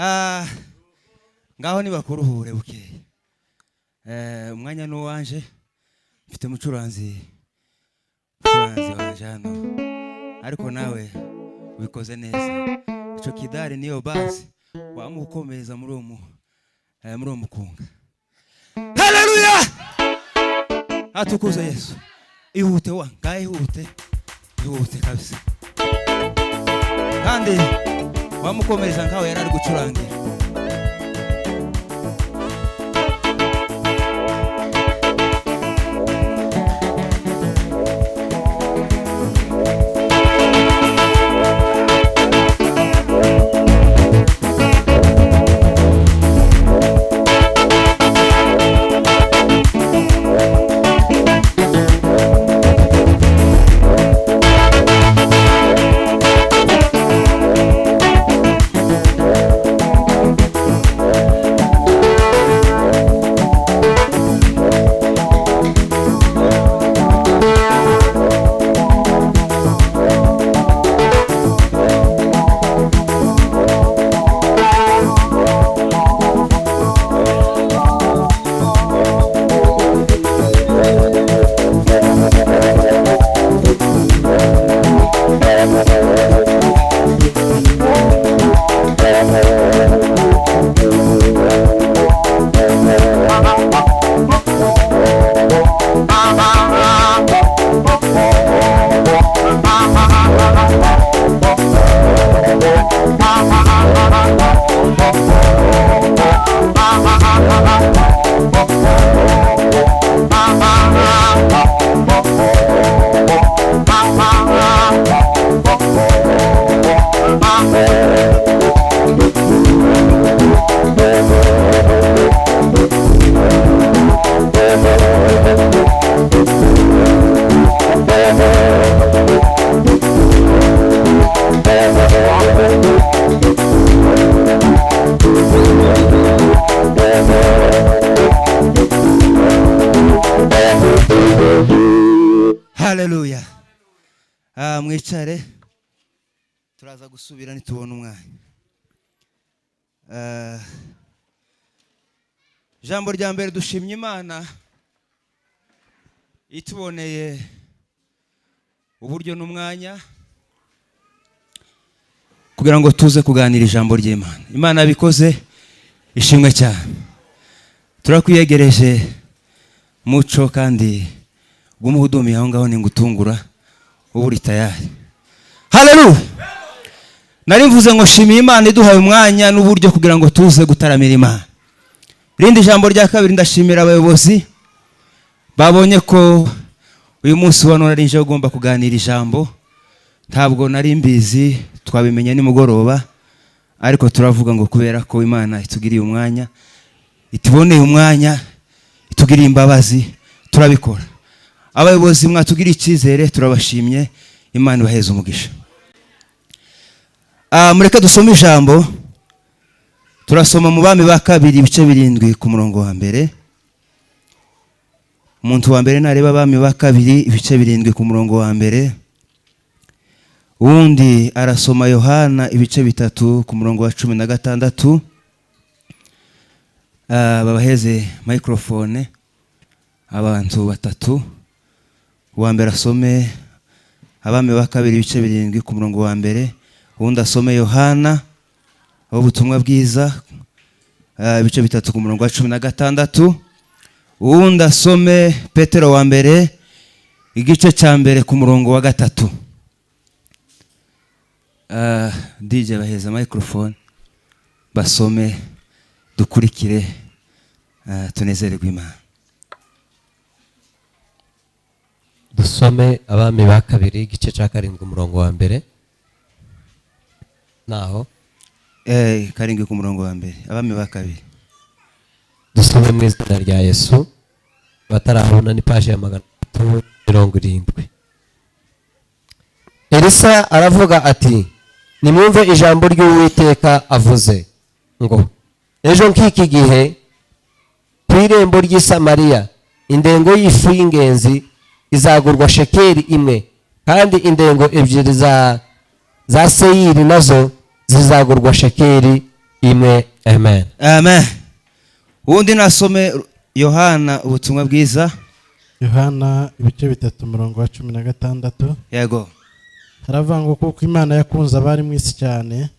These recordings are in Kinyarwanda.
Ah, ngaho nibakuruhure bukeye. Umwanya ni uwanje, mfite umucuranzi wanje hano, ariko nawe ubikoze neza. Ico kidari niyo basi wamukomeza muri uwo mukunga. Haleluya, atukuze Yesu. Ihute wa ngaho, ihute, ihute kabisa, kandi wamukomereza nkaho yari ari gucurangira. Haleluya. Ah, mwicare, turaza gusubira nitubona umwanya. Ah, ijambo rya mbere, dushimye Imana ituboneye uburyo n'umwanya kugira ngo tuze kuganira ijambo ry'Imana. Imana yabikoze, ishimwe cyane. Turakwiyegereje muco, kandi gumuhudumiye aho ngaho ningutungura uba uri tayari. Haleluya. Nari mvuze ngo shimiye Imana iduhaye umwanya n'uburyo kugira ngo tuze gutaramira Imana. Irindi jambo rya kabiri, ndashimira abayobozi babonye ko uyu munsi wa none ari nje ugomba kuganira ijambo. Ntabwo nari mbizi, twabimenye nimugoroba, ariko turavuga ngo kubera ko Imana itugiriye umwanya, ituboneye umwanya, itugiriye imbabazi, turabikora. Abayobozi mwatugiriye icyizere, turabashimye, Imana ibaheze umugisha. Ah, mureke dusome ijambo. Turasoma mu Bami ba Kabiri ibice 7 ku murongo wa mbere. Umuntu wa mbere nareba Abami ba Kabiri ibice 7 ku murongo wa mbere, uwundi arasoma Yohana ibice 3 ku murongo wa 16. Ah, babaheze microphone abantu batatu. Uwa mbere asome Abami ba Kabiri ibice 7 ku murongo wa mbere, uwundi asome Yohana ubutumwa bwiza ibice 3 ku murongo wa 16, uwundi asome Petero wa mbere igice cya mbere ku murongo wa 3. DJ baheza microphone basome, dukurikire, tunezererwe Imana. Dusome Abami ba Kabiri igice cya 7 umurongo wa mbere. Naho 7 ku murongo wa mbere, Abami ba Kabiri. Dusome mu izina rya Yesu. Batarabona ni paje ya 370. Elisa aravuga ati: nimwumve ijambo ry'Uwiteka avuze ngo ejo nk'iki gihe ku irembo ry'i Samariya indengo y'ifu y'ingenzi izagurwa shekeli 1, kandi indengo 2 za seyiri nazo zizagurwa shekeli imwe. Amen. Amen. Ubundi nasome Yohana ubutumwa bwiza. Yohana ibice 3, umurongo wa 16. Yego. Haravuga ngo: "Kuko Imana yakunze abari mu isi cyane,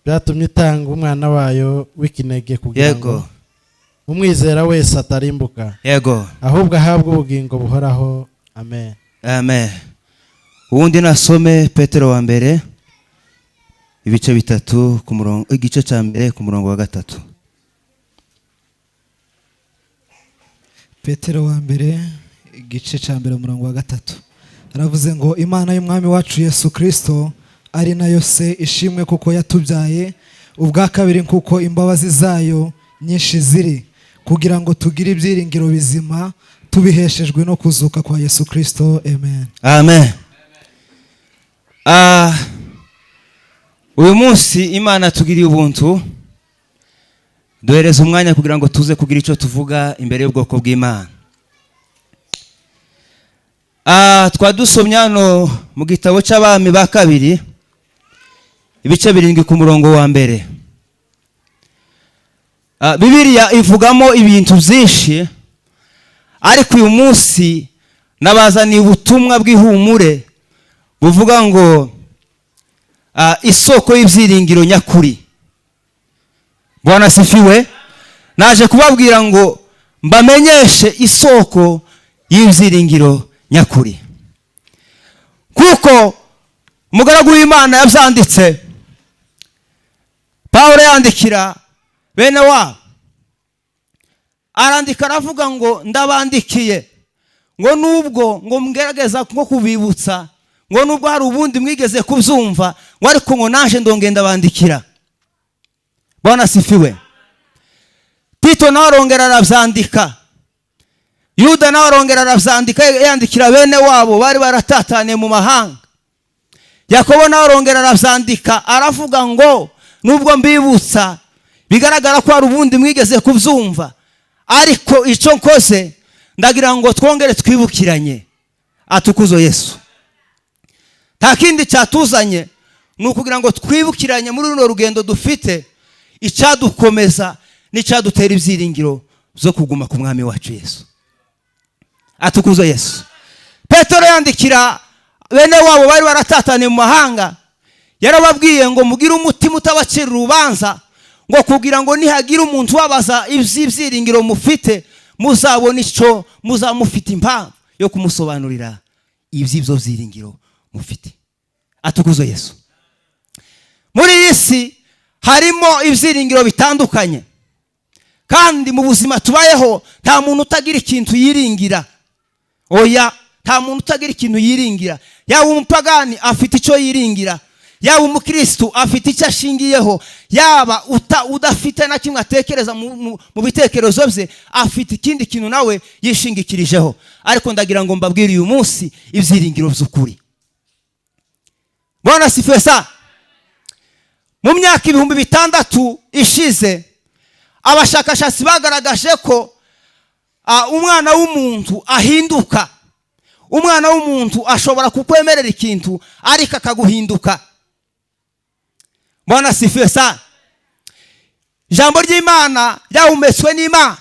byatumye itanga umwana wayo w'ikinege, kugira ngo umwizera wese atarimbuka, ahubwo ahabwe ubugingo buhoraho." Amen. Amen. Ubundi nasome Petero wa mbere, ibice 3, ku murongo, igice cya 1, ku murongo wa 3. Petero wa mbere, igice cya 1, umurongo wa 3, aravuze ngo: "Imana y'Umwami wacu Yesu Kirisito, ari nayo Se, ishimwe, kuko yatubyaye ubwa kabiri kuko imbabazi zayo nyinshi ziri, kugira ngo tugire ibyiringiro bizima tubiheshejwe no kuzuka kwa Yesu Kirisito." Amen. Amen. Uyu munsi Imana tugiriye ubuntu, duhereza umwanya kugira ngo tuze kugira icyo tuvuga imbere y'ubwoko bw'Imana. Twadusomye hano mu gitabo cy'Abami ba kabiri, ibice 7, ku murongo wa 1. Bibiliya ivugamo ibintu byinshi, ariko uyu munsi nabazaniye ubutumwa bw'ihumure buvuga ngo isoko y'ibyiringiro nyakuri. Bwana sifiwe. Naje kubabwira ngo mbamenyeshe isoko y'ibyiringiro nyakuri, kuko umugaragu w'Imana yabyanditse. Pawulo yandikira bene wabo, arandika aravuga ngo: "Ndabandikiye ngo nubwo ngo mgerageza nko kubibutsa, ngo nubwo hari ubundi mwigeze kubyumva, ngo ariko ngo naje ndongenda ndabandikira." Bwana sifiwe. Tito nawe arongera arabyandika, Yuda nawe arongera arabyandika, yandikira bene wabo bari baratataniye mu mahanga. Yakobo nawe arongera arabyandika, aravuga ngo: "Nubwo mbibutsa, bigaragara ko hari ubundi mwigeze kubyumva, ariko icyo nkoze ndagira ngo twongere twibukiranye." Atukuzo Yesu. Nta kindi cyatuzanye, ni ukugira ngo twibukiranye muri runo rugendo dufite icyadukomeza n'icyadutera ibyiringiro byo kuguma ku Mwami wacu Yesu. Atukuzo Yesu. Petero yandikira bene wabo bari baratataniye mu mahanga, yarababwiye ngo: "Mugire umutima utabacira urubanza, ngo kugira ngo nihagira umuntu ubabaza iby'ibyiringiro mufite, muzabone icyo muzamufite impamvu yo kumusobanurira iby'ibyo byiringiro mufite." Atukuzo Yesu. Muri iyi si harimo ibyiringiro bitandukanye, kandi mu buzima tubayeho nta muntu utagira ikintu yiringira. Oya, nta muntu utagira ikintu yiringira. Yaba umupagani afite icyo yiringira, yaba umukristu afite icyo ashingiyeho, yaba udafite na kimwe atekereza mu bitekerezo bye, afite ikindi kintu nawe yishingikirijeho. Ariko ndagira ngo mbabwire uyu munsi ibyiringiro by'ukuri. Bwana sifiwe sana. Mu myaka 6000 ishize, abashakashatsi bagaragaje ko umwana w'umuntu ahinduka. Umwana w'umuntu ashobora kukwemerera ikintu, ariko akaguhinduka. Bwana sifiwe sana. Ijambo ry'Imana ryahumetswe n'Imana,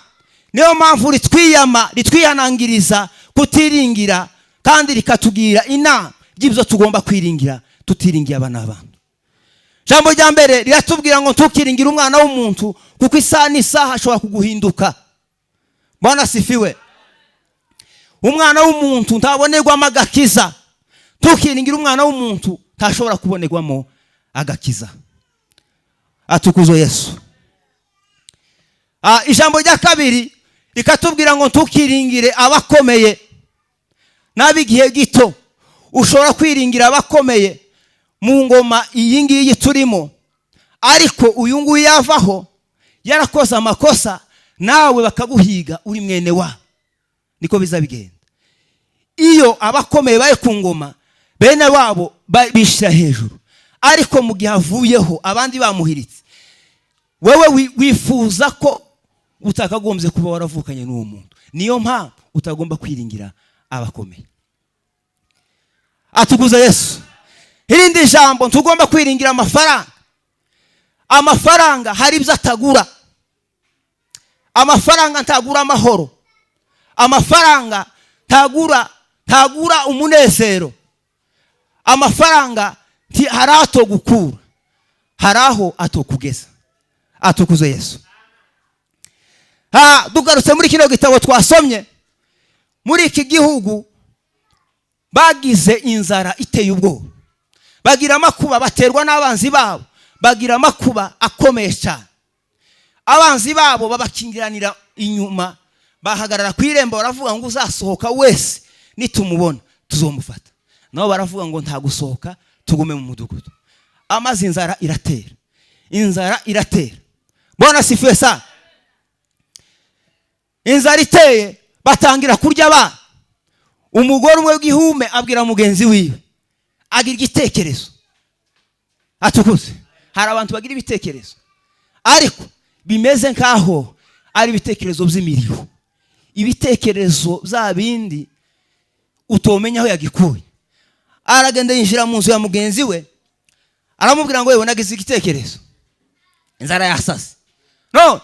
niyo mpamvu ritwiyama, ritwihanangiriza kutiringira, kandi rikatugira inama by'ibyo tugomba kwiringira tutiringiye aba n'abantu. Ijambo rya mbere riratubwira ngo ntukiringire umwana w'umuntu, kuko isaha n'isaha ashobora kuguhinduka. Bwana sifiwe. Umwana w'umuntu ntabonerwamo agakiza. Ntukiringire umwana w'umuntu, ntashobora kubonerwamo agakiza. Atukuzwe Yesu. Ijambo rya kabiri rikatubwira ngo ntukiringire abakomeye n'ab'igihe gito. Ushobora kwiringira abakomeye mu ngoma iyi ngiyi turimo, ariko uyu nguyu yavaho yarakoze amakosa, nawe bakaguhiga uri mwene wa. Niko biza bigenda iyo abakomeye bari ku ngoma, bene wabo bishyira hejuru, ariko mu gihe avuyeho abandi bamuhiritse, wewe wifuza ko utakagombye kuba waravukanye n'uwo muntu. Niyo mpamvu utagomba kwiringira abakomeye. Atukuza Yesu. Irindi jambo, ntugomba kwiringira amafaranga. Amafaranga hari ibyo atagura. Amafaranga ntagura amahoro, amafaranga ntagura umunezero, amafaranga hari aho atogukura, hari aho atokugeza. Atukuze Yesu. Dugarutse muri kino gitabo twasomye, muri iki gihugu bagize inzara iteye ubwoba, bagira amakuba, baterwa n'abanzi babo, bagira amakuba akomeye cyane. Abanzi babo babakingiranira inyuma, bahagarara ku irembo, baravuga ngo uzasohoka wese nitumubona tuzomufata. Nabo baravuga ngo nta gusohoka, tugume mu mudugudu. Amaze inzara iratera, inzara iratera. Bwana asifiwe sana. Inzara iteye, batangira kurya abana. Umugore umwe w'igihume abwira mugenzi wiwe, agira igitekerezo. Atukuze. Hari abantu bagira ibitekerezo ariko bimeze nkaho ari ibitekerezo by'imiriho, ibitekerezo bya bindi utomenya aho yagikuye. Aragenda yinjira mu nzu ya mugenzi we, aramubwira ngo yewe nagize igitekerezo, inzara yasase, none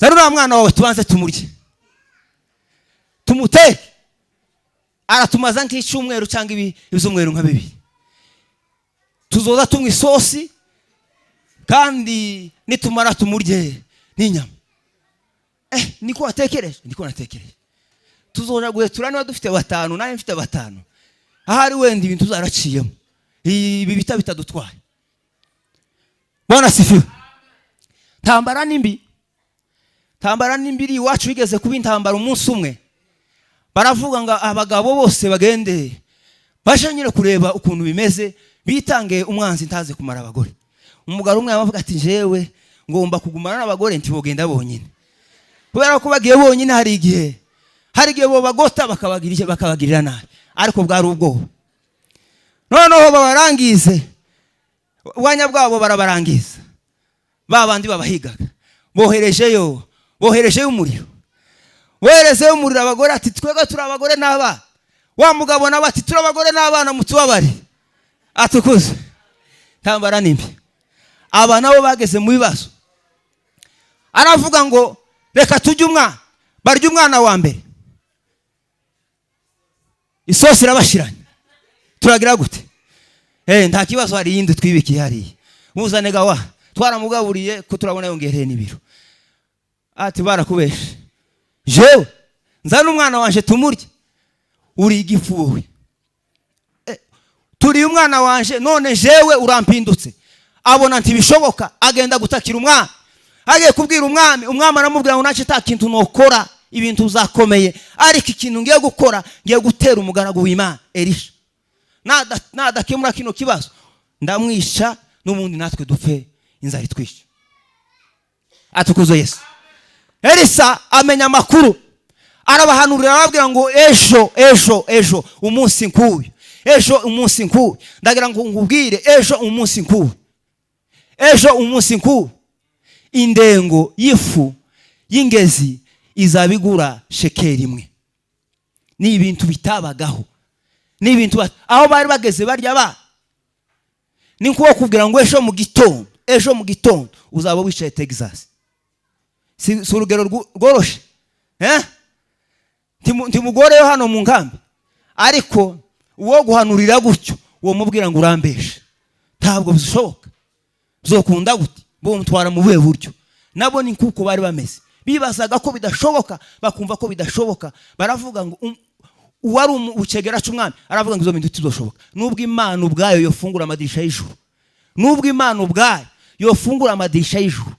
zari uriya mwana wawe tubanze tumurye tumuteke, aratumaza nk'icyumweru cyangwa ibyumweru nka bibiri, tuzoza tunywa isosi, kandi nitumara tumurye n'inyama. Niko watekereje? Niko natekereje. Tuzoja guhetura niba dufite batanu, nawe mfite batanu, ahari wenda ibintu zaraciyemo ibi bita bitadutwaye. Bwana asifiwe. Tambara nimbi, tambara nimbi iri iwacu bigeze kuba intambara umunsi umwe, baravuga ngo abagabo bose bagende baje nyine kureba ukuntu bimeze, bitange umwanzi ntaze kumara abagore. Umugabo umwe yavuga ati jewe ngomba kugumana n'abagore, ntibogenda bonyine, kubera ko bagiye bonyine hari igihe bo bagota bakabagirira nabi, ariko bwari ubwoba. Noneho babarangize ubwanya bwabo, barabarangiza ba bandi babahigaga, boherejeyo umuriro, boherezeyo umuriro. Abagore ati twebwe turi abagore n'abana. Wa mugabo nawe ati turi abagore n'abana, mutubabare. Atukuze. Tambara nimbi. Aba nabo bageze mu bibazo, aravuga ngo reka tujye umwana, barya umwana wa mbere, isosi irabashiranye, turagira gute? Nta kibazo, hari iyindi twibikiye hariya, muzane gawa, twaramugaburiye ko turabona yongereye n'ibiro. Ati barakubeshe, jewe nzane umwana wanje tumurye, uri igifu wowe. Turiye umwana wanje none jewe urampindutse. Abona ntibishoboka, agenda gutakira umwami, agiye kubwira umwami, umwami aramubwira ngo nace ta kintu nokora, ibintu uzakomeye, ariko ikintu ngiye gukora, ngiye gutera umugaragu w'Imana Elisha, nadakemura kino kibazo ndamwisha, n'ubundi natwe dupfe inzara itwisha. Atukuze Yesu. Elisa amenya amakuru, arabahanurira, arababwira ngo ejo ejo ejo umunsi nkuyu, ejo umunsi nkuyu, ndagira ngo nkubwire, ejo umunsi nkuyu, ejo umunsi nkuyu, indengo y'ifu y'ingezi izabigura shekeri imwe. Ni ibintu bitabagaho, ni ibintu aho bari bageze barya ba ni nko kubwira ngo ejo mu gitondo, ejo mu gitondo uzaba wicaye Texas. Si urugero rworoshe, ntimugoreyo hano mu nkambi, ariko uwo guhanurira gutyo uwo mubwira ngo urambeshe, ntabwo bishoboka, zokunda gute, bomutwara mu buhe buryo? Nabo ni kuko bari bameze, bibazaga ko bidashoboka, bakumva ko bidashoboka, baravuga ngo uwari ucegera cy'umwami aravuga ngo izo bintu tizoshoboka. Nubwo Imana ubwayo yofungura amadirisha y'ijuru, nubwo Imana ubwayo yofungura amadirisha y'ijuru,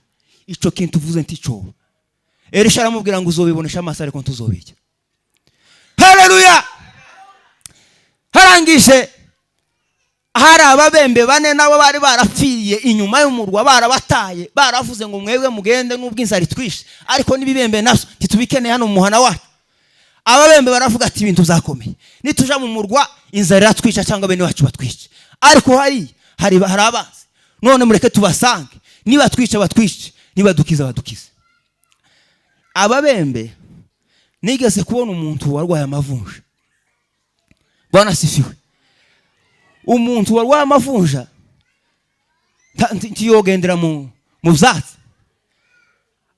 ico kintu uvuze nticoba. Elisha aramubwira ngo uzobibonesha amaso ariko ntuzobijya. Haleluya. Harangije hari ababembe bane nabo bari barapfiriye inyuma y'umurwa, barabataye, baravuze ngo mwebwe mugende nubwo inzara itwishe, ariko n'ibibembe nabyo ntitubikeneye hano mu muhana wacu. Ababembe baravuga ati ibintu byakomeye, nituja mu murwa inzara iratwica cyangwa bene wacu batwice, ariko hari abanzi, none mureke tubasange, niba twica batwice, niba dukiza badukize. Ababembe nigeze kubona umuntu warwaye amavunja. Bwana asifiwe. Umuntu warwaye amavunja Ntiyogendera mu byatsi,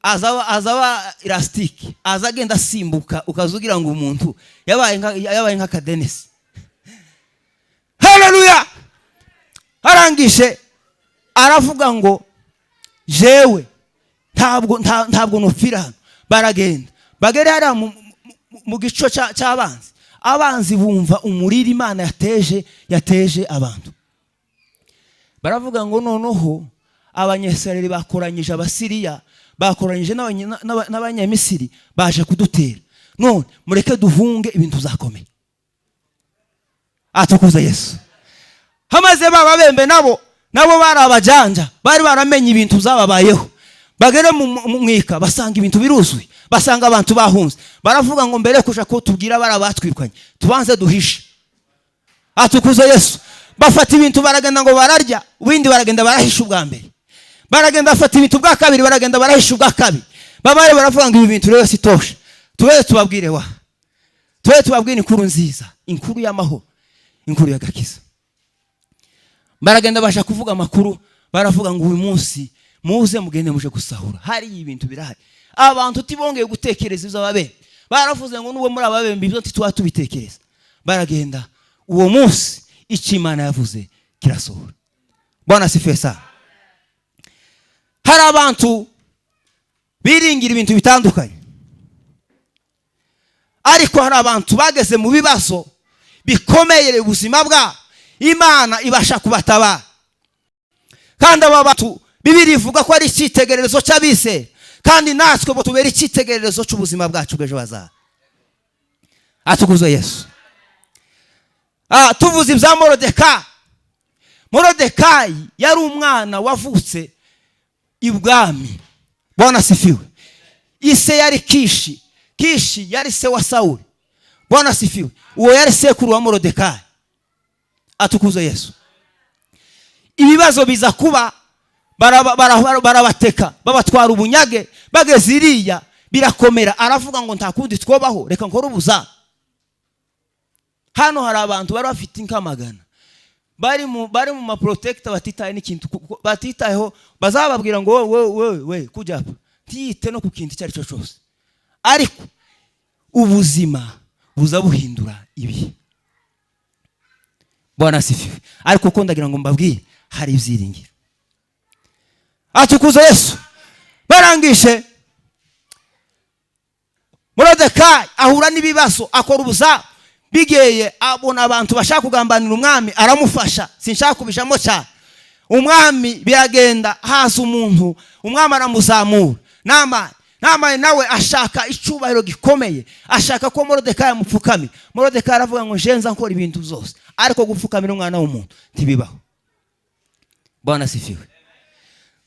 azaba élastique, aza agenda asimbuka, ukaza ugira ngo umuntu yabaye nk'akadenesi. Haleluya! Arangije aravuga ngo jewe ntabwo nupfira hano. Baragenda, bagere hariya mu gico cy'abanzi. Abanzi bumva umuriro Imana yateje abantu. Baravuga ngo noneho Abanyesirayeli bakoranyije Abasiriya, bakoranyije n'Abanyamisiri, baje kudutera. None mureke duhunge, ibintu bizakomeye. Atukuze Yesu! Hamaze ba babembe nabo bari abajanja, bari baramenye ibintu byababayeho. Bagere mu mwika, basanga ibintu biruzuye, basanga abantu bahunze. Baravuga ngo mbere kuja ko tubwira bari abatwirukanye, tubanze duhishe. Atukuze Yesu! Bafata ibintu, baragenda ngo bararya, ibindi baragenda barahisha ubwa mbere. Baragenda bafata ibintu bwa kabiri, baragenda barahisha ubwa kabiri. Babare baravuga ngo ibi bintu rero sitoshe, tube tubabwire wa tube tubabwire inkuru nziza, inkuru y'amahoro, inkuru y'agakiza. Baragenda baja kuvuga amakuru, baravuga ngo uyu munsi muze mugende muje gusahura, hari ibintu birahari. Abantu tibongeye gutekereza ibyo ababembe baravuze ngo nubwo muri ababembe, ibyo ntituba tubitekereza. Baragenda, uwo munsi icyo Imana yavuze kirasohora. Bwana asifiwe sana! Hari abantu biringira ibintu bitandukanye, ariko hari abantu bageze mu bibazo bikomeye ubuzima bwabo, Imana ibasha kubatabara. Kandi aba bantu Bibiri ivuga ko ari icyitegererezo cy'abizera, kandi natwe bo tubera icyitegererezo cy'ubuzima bwacu bw'ejo hazaza. Atukuze Yesu! Tuvuze ibya Morodekayi. Morodekayi yari umwana wavutse ibwami. Bwana asifiwe! Ise yari Kishi. Kishi yari se wa Sawuli. Bwana asifiwe! Uwo yari sekuru wa Morodekayi. Atukuze Yesu! Ibibazo biza kuba, barabateka, babatwara ubunyage. Bageze iriya birakomera, aravuga ngo nta kundi twobaho, reka nkore ubuza. Hano hari abantu bari bafite inka magana, bari mu maprotector, batitaye n'ikintu batitayeho. Bazababwira ngo wowe, wowe, we kujya hapa, ntiyite no ku kintu icyo ari cyo cyose. Ariko ubuzima buza buhindura ibihe. Bwana asifiwe! Ariko uko ndagira ngo mbabwire, hari ibyiringiro. Atukuze Yesu! Barangije, Morodekayi ahura n'ibibazo, akora ubuza. Bigeye abona abantu bashaka kugambanira umwami, aramufasha. Sinshaka kubijamo cyane. Umwami biragenda, haza umuntu, umwami aramuzamura. Namani nawe ashaka icyubahiro gikomeye, ashaka ko Morodekayi amupfukamira. Morodekayi aravuga ngo njenza nkora ibintu byose, ariko gupfukamira umwana w'umuntu ntibibaho. Bwana asifiwe!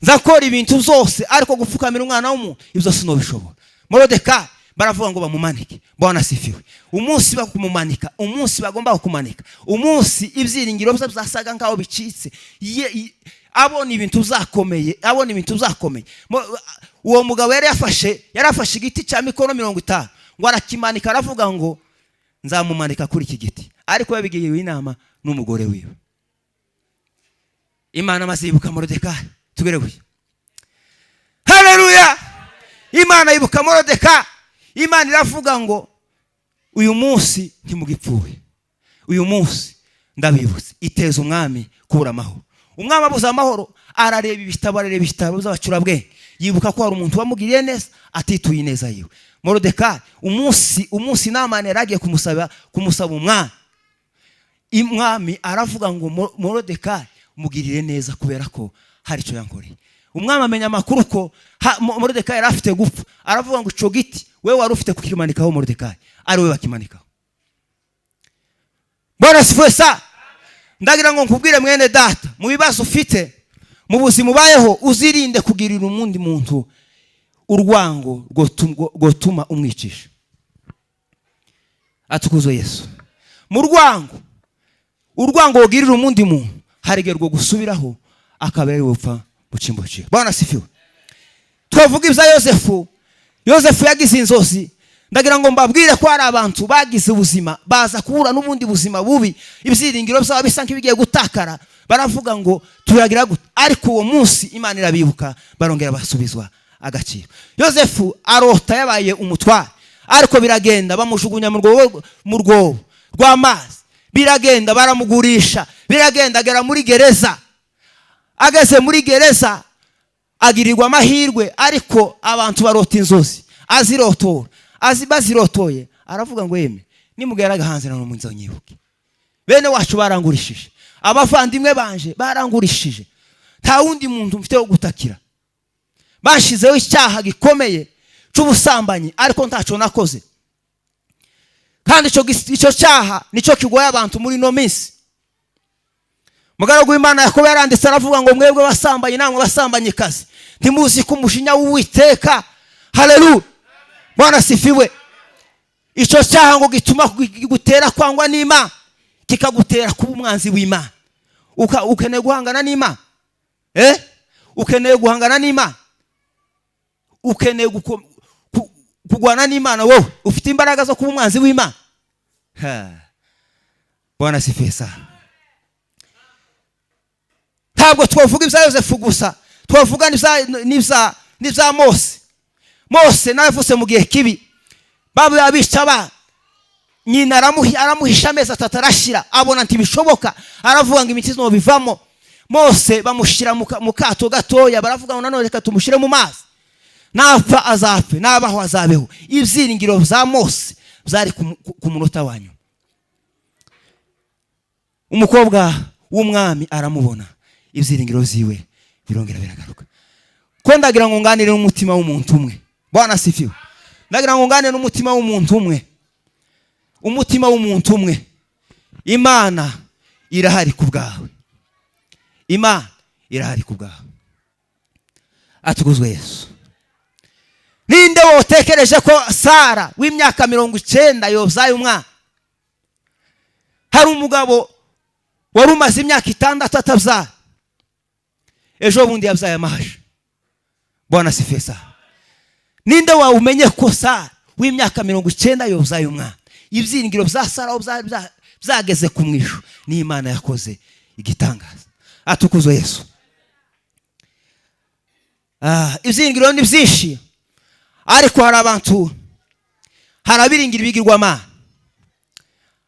Nzakora ibintu byose, ariko gupfukamira umwana w'umuntu ibyo sinobishobora. Morodekayi baravuga ngo bamumanike. Bwana asifiwe! Umunsi bakumumanika, umunsi bagomba kumanika, umunsi ibyiringiro bye byasaga nkaho bicitse, abona ibintu bizakomeye, abona ibintu bizakomeye. Uwo mugabo yari yafashe igiti cya mikono 50 ngo arakimanika, aravuga ngo nzamumanika kuri iki giti. Ariko yabigiriwe inama n'umugore wiwe. Imana amaze yibuka Morodekayi. Tugere guye. Haleluya! Imana yibuka Morodekayi. Imana iravuga ngo uyu munsi ntimugipfuye, uyu munsi ndabibutse. Iteza umwami kubura amahoro. Umwami abuze amahoro, arareba ibitabo, arareba ibitabo by'abacurabwenge, yibuka ko hari umuntu wamugiriye neza atituye ineza yiwe, Morodekayi. Umunsi Namani yari agiye kumusaba umwami, umwami aravuga ngo Morodekayi mugirire neza kubera ko hari icyo yankoreye. Umwami amenya amakuru ko Morodekayi yari afite gupfa, aravuga ngo ico giti wewe wari ufite kukimanikaho Morodekayi, ari we bakimanikaho. Bwana asifiwe sa! Ndagira ngo nkubwire, mwene data, mu bibazo ufite mu buzima ubayeho, uzirinde kugirira umundi muntu urwango rwotuma umwicisha. Atukuzwe Yesu! Mu rwango, urwango wugirira umundi muntu, hari igihe rwo gusubiraho, akaba ari upfa mu cyimbo cyiwe. Bwana asifiwe! Twavuga ibya Yosefu. Yosefu yagize inzozi. Ndagira ngo mbabwire ko hari abantu bagize ubuzima, baza kubura n'ubundi buzima bubi, ibyiringiro byabo bisa nk'ibigiye gutakara, baravuga ngo turagira gute? Ariko uwo munsi Imana irabibuka, barongera basubizwa agaciro. Yosefu arota yabaye umutware, ariko biragenda bamujugunya mu rwobo rw'amazi, biragenda baramugurisha, biragenda agera muri gereza. Ageze muri gereza agirirwa amahirwe, ariko abantu barota inzozi, azirotora, bazirotoye aravuga ngo yeme nimugeraga hanze na none nyibuke, bene wacu barangurishije, abavandimwe banje barangurishije, nta wundi muntu mfite wo gutakira, bashizeho icyaha gikomeye cy'ubusambanyi, ariko ntacyo nakoze. Kandi icyo cyaha nicyo kigoye abantu muri ino minsi. Mugaragu w'Imana Yakobo yaranditse aravuga ngo mwebwe basambanyi namwe basambanyikazi, ntimuzi ko umujinya w'Uwiteka, haleluya, Bwana sifiwe, icyo cyaha ngo gituma gutera kwangwa n'Imana, kikagutera kuba umwanzi w'Imana. Ukeneye guhangana n'Imana, ukeneye guhangana n'Imana, ukeneye kurwana n'Imana, wowe ufite imbaraga zo kuba umwanzi w'Imana. Bwana sifiwe sana. Ntabwo twavuga ibya Yosefu gusa, twavuga n'ibya Mose. Mose nawe yavutse mu gihe kibi, baba abica abana, nyina aramuhisha amezi 3 arashira, abona ntibishoboka, aravuga ngo imiti bivamo. Mose bamushyira mu kato gatoya, baravuga ngo nanone reka tumushyire mu mazi, napfa azapfe, nabaho azabeho. Ibyiringiro bya Mose byari ku munota wa nyuma. Umukobwa w'umwami aramubona, ibyiringiro byiwe birongera biragaruka. Ko ndagira ngo nganire n'umutima w'umuntu umwe, Bwana sifiwe, ndagira ngo nganire n'umutima w'umuntu umwe, umutima w'umuntu umwe. Imana irahari ku bwawe, Imana irahari ku bwawe. Atukuzwe Yesu. Ninde wotekereje ko Sara w'imyaka 90 yobyaye umwana? Hari umugabo wari umaze imyaka 6 atabyara, ejo bundi yabyaye amahasha. Bwana sifiwe sana. Ninde wawumenye ko Sara w'imyaka 90 yobyaye umwana? Ibyiringiro bya Sara aho byageze ku mwisho, ni Imana yakoze igitangaza. Atukuzwe Yesu. Ibyiringiro ni byinshi, ariko hari abantu, hari abiringira ibigirwamana,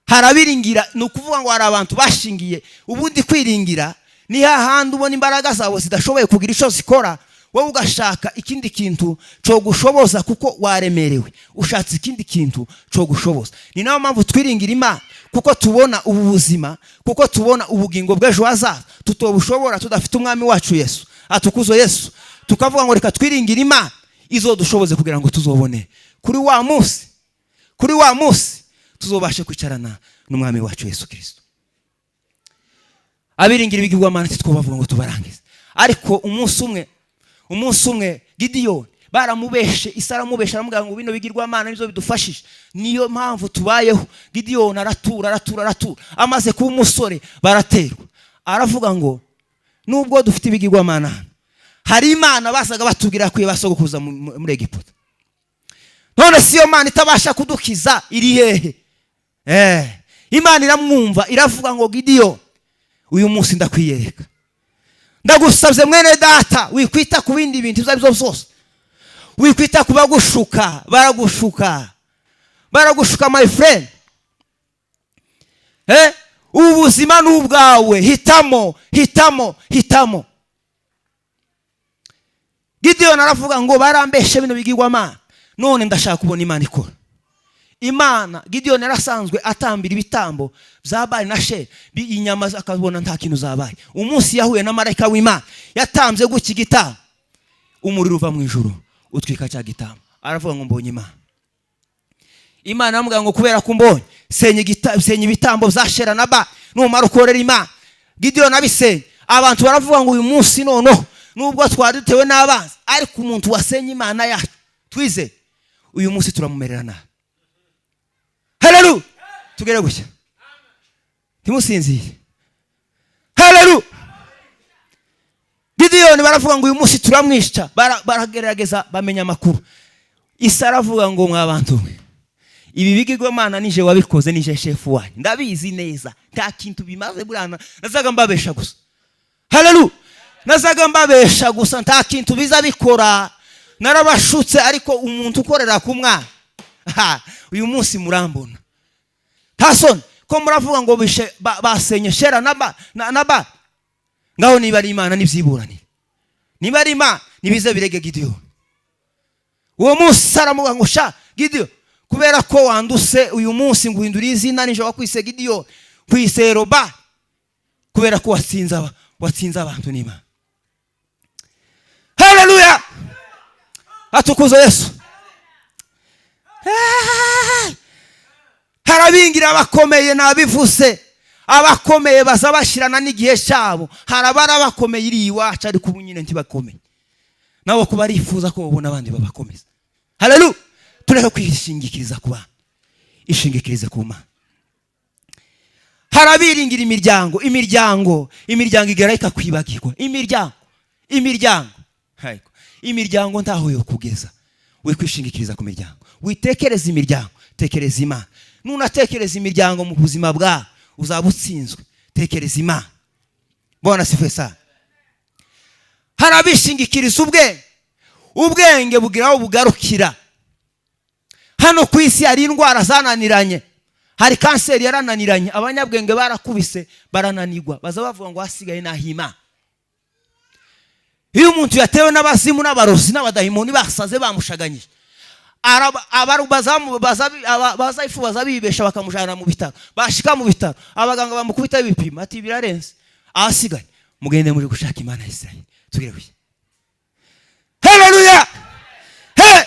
hari abiringira, ni ukuvuga ngo hari abantu bashingiye. Ubundi kwiringira ni hahandi ubona imbaraga zawe zidashoboye kugira icyo zikora, wowe ugashaka ikindi kintu cyo gushoboza, kuko waremerewe, ushatse ikindi kintu cyo gushoboza. Ni nayo mpamvu twiringira Imana, kuko tubona ubu buzima, kuko tubona ubugingo bw'ejo hazaza tutobushobora tudafite umwami wacu Yesu. Atukuzwe Yesu. Tukavuga ngo reka twiringire Imana izodushoboze kugira ngo tuzobone kuri wa munsi, kuri wa munsi tuzobashe kwicarana n'umwami wacu Yesu Kristo. Abiringira ibigirwamana ntitwobavuga ngo tubarangize, ariko umunsi umwe Gidiyoni baramubeshe, Isi aramubesha, aramubwira ngo bino bigirwamana nibyo bidufashije, niyo mpamvu tubayeho. Gidiyoni aratura, aratura, aratura, amaze kuba umusore baraterwa, aravuga ngo nubwo dufite ibigirwamana, hari Imana basaga batubwira ko basogokuza muri Egiputa, none si yo Mana itabasha kudukiza iri hehe? Imana iramwumva, iravuga ngo Gidiyoni uyu munsi ndakwiyereka, ndagusabye mwene data, wikwita ku bindi bintu ibyo aribyo byose, wikwita ku bagushuka, baragushuka, baragushuka my friend. Ubu buzima ni ubwawe, hitamo, hitamo, hitamo. Gidiyoni aravuga ngo barambeshe bino bigirwamana, none ndashaka kubona Imana ikora. Imana, Gidiyoni yarasanzwe atambira ibitambo bya Bali na Sheri, inyama akabona nta kintu zabaye. Umunsi yahuye na marayika w'Imana, yatambye gutya igitambo, umuriro uva mu ijuru utwika cya gitambo. Aravuga ngo mbonye Imana. Imana aramubwira ngo kubera ko umbonye, senya ibitambo bya Shera na Bali, numara ukorera Imana. Gidiyoni abisenye, abantu baravuga ngo uyu munsi noneho nubwo twari dutewe n'abanzi, ariko umuntu wasenye Imana yacu twize, uyu munsi turamumerera nabi. Haleluya, tugere gushya, ntimusinzire. Haleluya. Gidiyoni baravuga ngo uyu munsi turamwica, baragerageza bamenya amakuru. Isi aravuga ngo mwa bantu mwe, Ibi bigirwamana nije wabikoze, nije shefu wanyu, ndabizi neza, nta kintu bimaze. Burana nazaga mbabesha gusa. Haleluya! Nazaga mbabesha gusa, nta kintu biza bikora, narabashutse. Ariko umuntu ukorera ku mwana, uyu munsi murambona, nta soni ko muravuga ngo bishe basenye Shera na ba na ba. Ngaho niba ari Imana nibyiburanire, niba ari Imana nibize birege Gideyoni. Uwo munsi aramuvuga ngo: "Sha Gideon, kubera ko wanduse, uyu munsi nguhindura izina. Nijoro wakwise Gideon, kwise Roba, kubera ko watsinze abantu n'Imana." Haleluya, atukuze Yesu. Harabingira abakomeye, nabivuze, abakomeye baza bashyirana n'igihe cyabo. Hari abari abakomeye iri iwacu, ariko ubu nyine ntibakomeye nabo, kuba arifuza ko babona abandi babakomeza. Haleluya! Tureke kwishingikiriza ku bantu, ishingikirize ku Mana. Hari abiringira imiryango. Imiryango igera ikakwibagirwa. Imiryango, Haiko. Imiryango ntaho yo kugeza. We kwishingikiriza ku miryango, witekereza imiryango, tekereza Imana. Nunatekereza imiryango mu buzima bwawe, uzaba utsinzwe. Tekereza Imana. Bwana asifiwe sana. Hari abishingikiriza ubwenge. Ubwenge bugira aho bugarukira. Hano ku isi hari indwara zananiranye, hari kanseri yarananiranye, abanyabwenge barakubise barananirwa, baza bavuga ngo hasigaye n'ahima. Iyo umuntu yatewe n'abazimu n'abarozi n'abadayimoni, basaze, bamushaganyije, baza ifu, baza bibesha, bakamujyana mu bitaro. Bashika mu bitaro, abaganga bamukubita ibipimo, ati: "Birarenze, ahasigaye mugende muri gushaka Imana ya Israel." Tugire kuki? Haleluya! He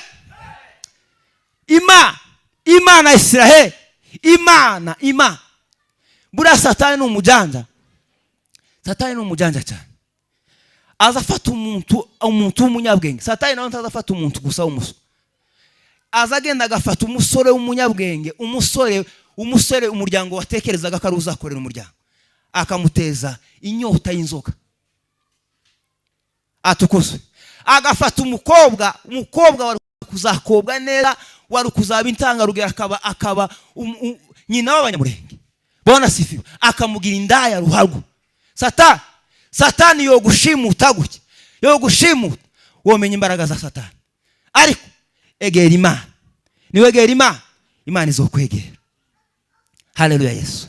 Imana ya Israel, Imana. Buriya Satani ni umujanja, Satani ni umujanja cyane. Aza afata umuntu w'umunyabwenge. Satani nawe ntaza afata umuntu gusa w'umusore, aza agenda agafata umusore w'umunyabwenge, umusore umuryango watekerezaga ko ari uzakorera umuryango, akamuteza inyota y'inzoga. Atukuzwe. Agafata umukobwa wari kuzakobwa neza, wari kuzaba intangarugero, akaba nyina w'Abanyamurenge, Bwana asifiwe, akamugira indaya ruharwa. Satani yogushimuta gutya, yogushimuta, womenya imbaraga za Satani. Ariko egera Imana, niwegera Imana, Imana izokwegera. Haleluya, Yesu.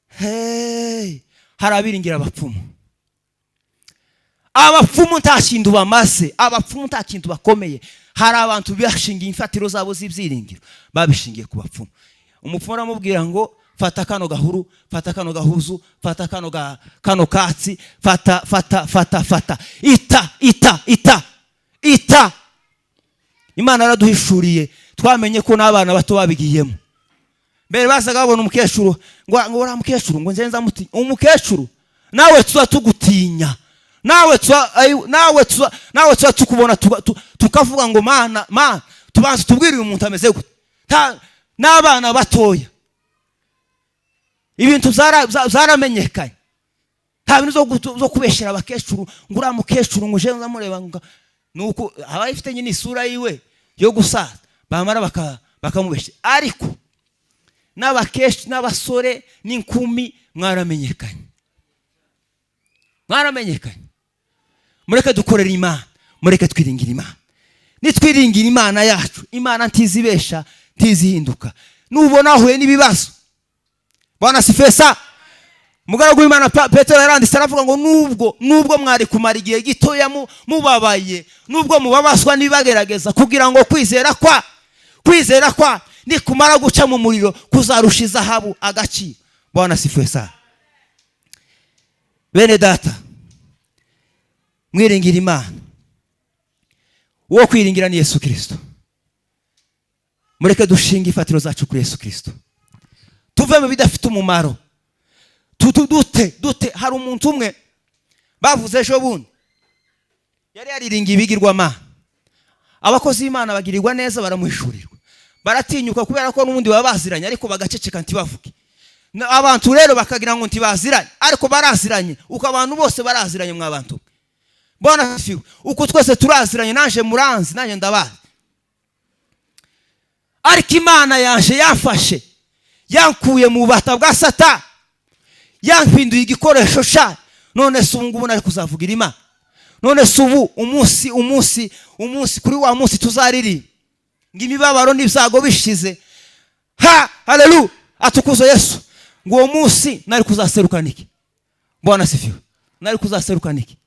Hey, hari abiringira abapfumu. Abapfumu nta kintu bamaze, abapfumu nta kintu bakomeye. Hari abantu bashingiye imfatiro zabo z'ibyiringiro, babishingiye ku bapfumu. Umupfumu aramubwira ngo: "Fata kano gahuru, fata kano gahuzu, fata kano katsi, fata, fata, fata, fata, ita, ita, ita, ita." Imana yaraduhishuriye, twamenye ko n'abana bato babigiyemo. Mbere basaga babona umukecuru ngo uriya mukecuru, ngo nzenza mutinya umukecuru. Nawe tuba tugutinya, nawe tuba tukubona, tukavuga ngo: "Mana, Mana, tubanza tubwire uyu muntu ameze gute?" N'abana batoya, ibintu zaramenyekanye. Nta bintu zo kubeshyera abakecuru ngo uriya mukecuru, ngo uje ndamureba, ngo nuko aba ifite nyine isura yiwe yo gusaza, bamara bakamubeshya. Ariko n'abakecuru n'abasore n'inkumi, mwaramenyekanye, mwaramenyekanye. Mureke dukorere Imana, mureke twiringira Imana. Nitwiringira Imana yacu, Imana ntizibesha, ntizihinduka. Nubona wahuye n'ibibazo, Bwana asifiwe sana, umugaragu w'Imana Petero yaranditse, aravuga ngo nubwo mwari kumara igihe gitoya mubabaye, nubwo mubabazwa n'ibibagerageza, kugira ngo kwizera kwa nikumara guca mu muriro kuzarusha izahabu agaciro. Bwana asifiwe sana. Bene data, mwiringira Imana. Uwo kwiringira ni Yesu Kirisito. Mureke dushinge ifatiro zacu kuri Yesu Kirisito, tuve mu bidafite umumaro. Dute dute. Hari umuntu umwe bavuze ejo bundi yari yariringiye ibigirwamana. Abakozi b'Imana bagirirwa neza, baramuhishurirwa, baratinyuka, kubera ko n'ubundi baba baziranye, ariko bagaceceka ntibavuge. Abantu rero bakagira ngo ntibaziranye, ariko baraziranye. Uko abantu bose baraziranye, mwa bantu. Bwana asifiwe. Uko twese turaziranye, naje muranzi, nanjye ndabazi. Ariko Imana yanje yamfashe, yankuye mu bubata bwa Satani, yampinduye igikoresho cyayo. None se ubu ngubu nari kuzavugira Imana? None se ubu umunsi umunsi umunsi kuri wa munsi tuzaririmba ngo imibabaro n'ibyago bishize, ha haleluya, atukuze Yesu, ngo uwo munsi nari kuzaserukana iki? Bwana sifiwe. Nari kuzaserukana iki?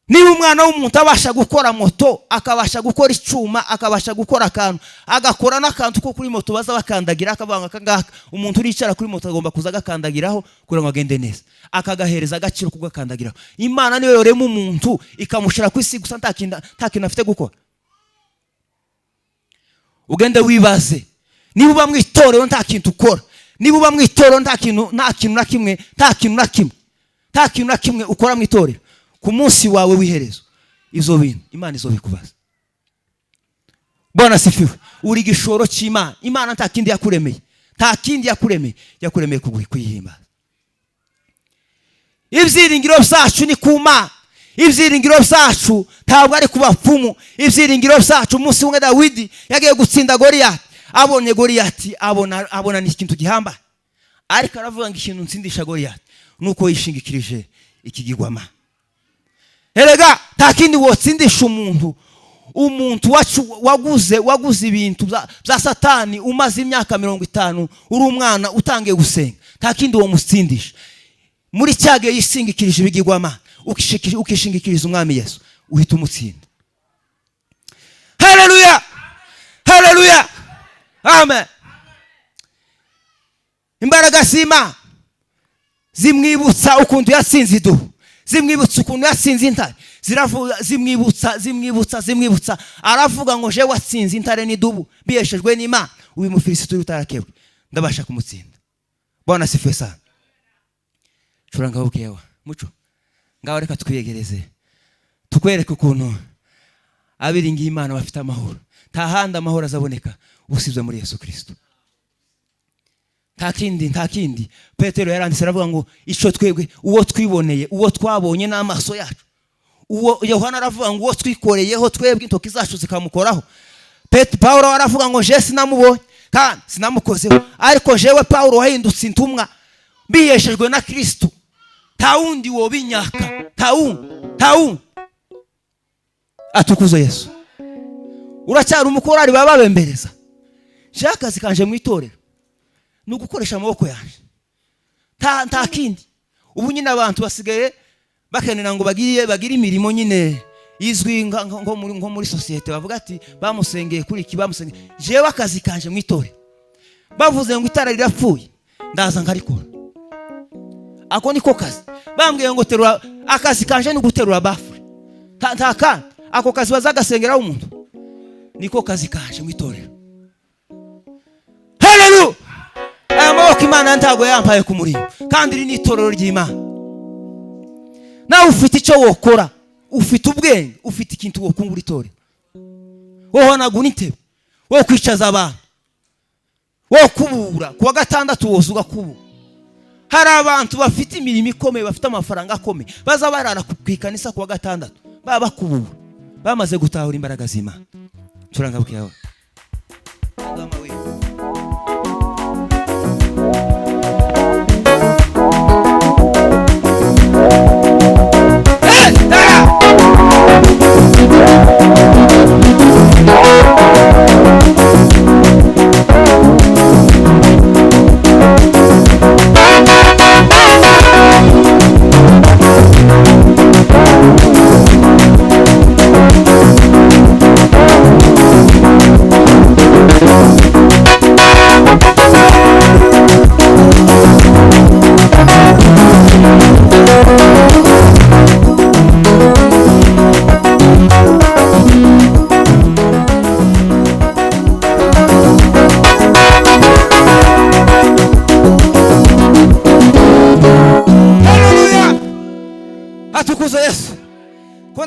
Niba umwana w'umuntu abasha gukora moto, akabasha gukora icyuma, akabasha gukora akantu, agakora n'akantu ko kuri moto baza bakandagira, akavuga ngo aka ngaka, umuntu uricara kuri moto agomba kuza agakandagiraho kugira ngo agende neza, akagahereza agaciro kugakandagiraho. Imana niyo yorema umuntu ikamushyira ku isi gusa nta kintu afite gukora. Ugende wibaze, niba uba mu itorero nta kintu ukora, niba uba mu itorero nta kintu, nta kintu na kimwe, nta kintu na kimwe, nta kintu na kimwe ukora mu itorero, ku munsi wawe w'iherezo izo bintu Imana izobikubaza. Bwana sifiwe. Uri igishoro cy'Imana. Imana nta kindi yakuremeye, nta kindi yakuremeye, yakuremeye kuyihimbaza. Ibyiringiro byacu ni ku Mana. Ibyiringiro byacu ntabwo ari ku bapfumu. Ibyiringiro byacu, umunsi umwe Dawidi yagiye gutsinda Goliyati, abonye Goliyati abona ni ikintu gihambaye, ariko aravuga ngo ikintu ntsindisha Goliyati nuko yishingikirije ikigirwamana. Erega nta kindi wotsindisha umuntu, umuntu waguze ibintu bya Satani, umaze imyaka 50 uri umwana utangiye gusenga, nta kindi womutsindisha. Muri cyage yishingikirije ibigirwamana, ukishingikiriza Umwami Yesu, uhita umutsinda. Haleluya, haleluya, amen. Imbaraga z'Imana zimwibutsa ukuntu yatsinze idubu, zimwibutsa ukuntu yatsinze intare, ziravuga, zimwibutsa, zimwibutsa, zimwibutsa. Aravuga ngo je watsinze intare n'idubu biyeshejwe n'Imana, uyu Mufilisiti utarakebwe ndabasha kumutsinda. Bwana sifiwe sana. Curanga bukewa muco, ngaho reka twiyegereze tukwereke ukuntu abiringiye Imana bafite amahoro. Nta handi amahoro azaboneka usibye muri Yesu Kristo. Nta kindi, nta kindi. Petero yaranditse aravuga ngo ico twebwe, uwo twiboneye, uwo twabonye n'amaso yacu, uwo Yohana aravuga ngo uwo twikoreyeho twebwe intoki zacu zikamukoraho. Paulo aravuga ngo je sinamubonye kandi sinamukozeho, ariko jewe Paulo wahindutse intumwa biyeshejwe na Kristo, nta wundi wobinyaka, nta wundi, nta wundi. Atukuze Yesu. Uracyari umukorari baba babembereza. Je akazi kanje mu itorero ni ugukoresha amaboko yanje, nta kindi. Ubu nyine abantu basigaye bakenera ngo bagire imirimo nyine izwi nko muri societe, bavuga ati bamusengeye kuri iki, bamusengeye. Jewe akazi kanje mu itorero, bavuze ngo itara rirapfuye, ndaza nkarikora. Ako niko kazi. Bambwiye ngo terura, akazi kanje ni guterura bafure, nta kandi ako kazi bazagasengeraho umuntu, niko kazi kanje mu itorero. Haleluya. Aya maboko Imana ntago yampaye ku murimo, kandi iri ni itorero ry'Imana. Nawe ufite icyo wokora, ufite ubwenge, ufite ikintu wokungura itorero. Wohanagura intebe, wo kwicaza abantu, wo kubura kuwa gatandatu woza ugakubura. Hari abantu bafite imirimo ikomeye, bafite amafaranga akomeye, baza barara ku ikanisa kuwa gatandatu, baba bakubura, bamaze gutahura imbaraga z'Imana. Turanga bukeya.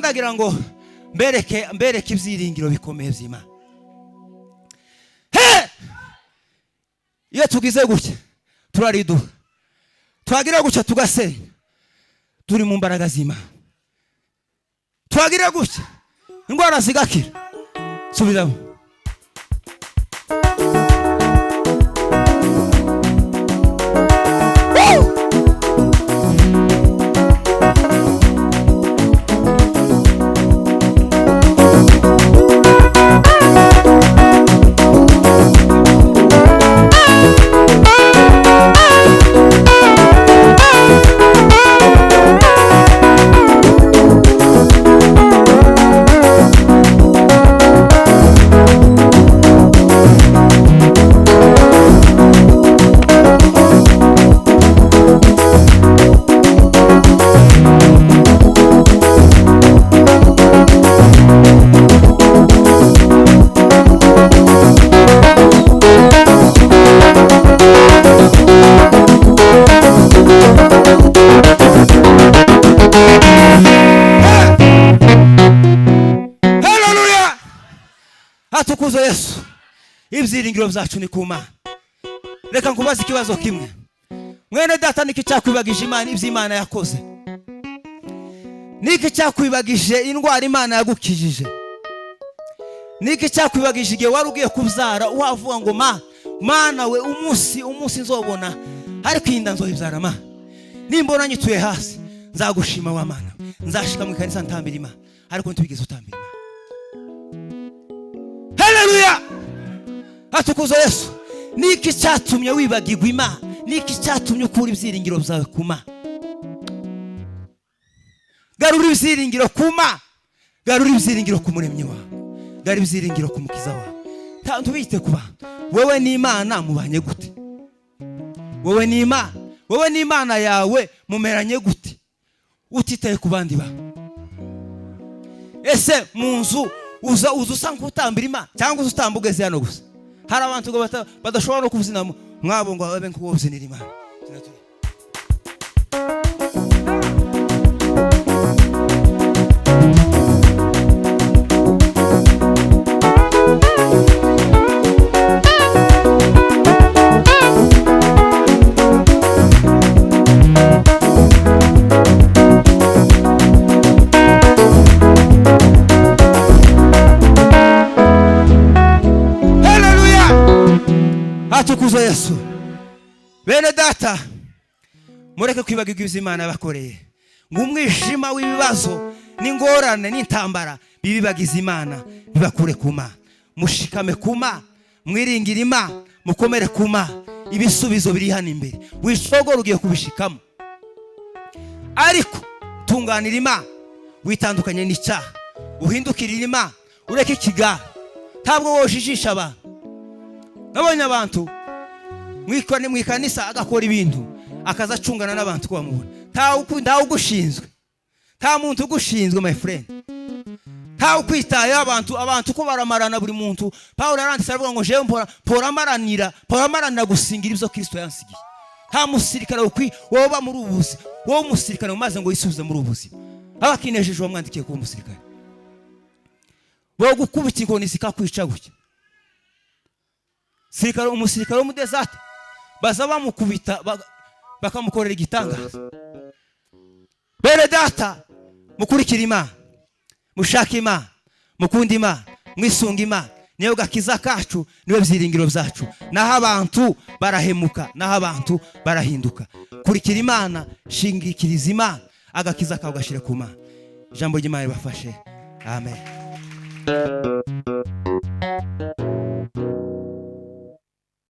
Ndagira ngo mbereke ibyiringiro bikomeye by'Imana. Iyo tugize gutya turariduha, twagira gutya tugasenya, turi mu mbaraga z'Imana. Twagira gutya indwara zigakira. Subiramo. Atukuzwe Yesu. Ibyiringiro byacu ni ku Mana. Reka nkubaze ikibazo kimwe, mwene data: niki cyakwibagije Imana, ibyo Imana yakoze? Niki cyakwibagije indwara Imana yagukijije? Niki cyakwibagije igihe wari ugiye kubyara, wavuga ngo: "Ma Mana we, umunsi nzobona ariko iyi nda nzoyibyara, ma nimbona nyituye hasi nzagushima wa Mana, nzashika mu ikanisa ntambira Imana"? Ariko ntibigeze utambira Imana. Haleluya, atukuzwe Yesu. Niki cyatumye wibagirwa Imana? Niki cyatumye ukura ibyiringiro byawe ku Mana? Garura ibyiringiro ku Mana, garura ibyiringiro ku Muremyi wawe, garura ibyiringiro ku Mukiza wawe. Ntubite ku bantu. Wowe n'Imana mubanye gute? Wowe n'Imana, wowe n'Imana yawe mumeranye gute, utitaye ku bandi bantu? Ese mu nzu uza usa nk'utambira Imana, cyangwa uza utamba ugeze hano gusa? Hari abantu ngo badashobora no kubyina mwabo ngo babe nk'uwo byinira Imana. Haleluya, atukuzwe Yesu. Bene data, mureke kwibagirwa ibyo Imana yabakoreye, ngo umwijima w'ibibazo n'ingorane n'intambara bibibagize Imana, bibakure ku Mana. Mushikame ku Mana, mwiringire Imana, mukomere ku Mana. Ibisubizo biri hano imbere, wicogora, ugiye kubishikamo. Ariko tunganira Imana, witandukanye n'icyaha, uhindukirire Imana, ureke ikigare. Ntabwo wojijisha abantu. Nabonye abantu mu ikanisa agakora ibintu, akaza acungana n'abantu ko bamubona. Ntawe ugushinzwe, nta muntu ugushinzwe, my friend, ntawe ukwitayeho. Abantu ko baramarana buri muntu. Pawulo yaranditse aravuga ngo: "Jewe mpora maranira gusingira ibyo Kristo yansigiye." Nta musirikare ukwi woba muri ubu buzima, wowe umusirikare umaze ngo wisubize muri ubu buzima, aba akinejeje wamwandikiye kuba umusirikare. Wowe gukubita inkoni zikakwica gutya. Sirikare, umusirikare wo mu desert baza bamukubita bakamukorera igitangaza. Bene data, mukurikire Imana, mushake Imana, mukunde Imana, mwisunge Imana. Niyo gakiza kacu, niyo byiringiro byacu. Naho abantu barahemuka, naho abantu barahinduka. Kurikira Imana, shingikiriza Imana, agakiza kawe gashire ku Mana. Ijambo ry'Imana ribafashe. Amen.